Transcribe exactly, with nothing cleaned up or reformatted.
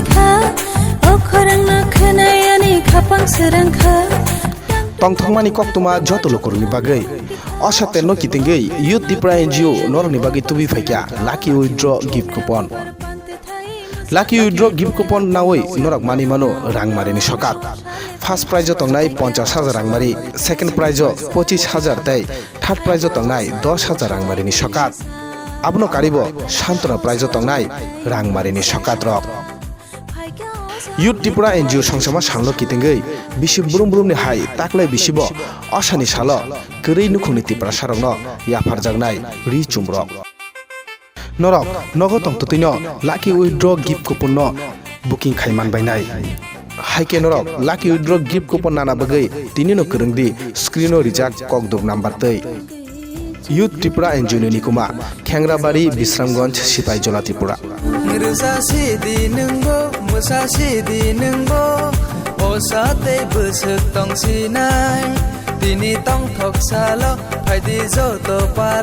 Kha, o khorang no khwnai ani khapang srang kha. Tongthokmani koktwma joto lukurokni bagwi. O sateno kitengwi Youth Tripura N G O norokni bagwi tubui phaikha Lucky Withdraw Gift Coupon. Lucky Withdraw Gift Coupon nawi norok manwi mano rangmarini sokat. First prize o tongnai ponchash hajar rangmari, second prize o pochish hajar tei third prize o tongnai dosh hajar rangmarini sokat. Abono karibo santona prize o tongnai rangmarini sokat rok. Youth Tripura N G O songchama salno kitengwi bisi brum brumni hai taklai bisibo osani salo kwrwi nukhungni Tiprasarokno yapharjaknai ri chumrok. Norok nogo tongtwtwino Lucky Withdraw Gift Coupon no booking khai manbainai. Haikhe norok Lucky Withdraw Gift Coupon nana bagwi tinino kwrwng di screen o rijak kokduk number twi. Youth Tripura N G O ni nikuma, Khengrabari, Bisramganj, Sipaijola, Tripura. Rwja sidi nwngbo, mwsa sidi nwngbo, osa tei bwswk tong sinai. Tini tongthok salo, phaidi joto para.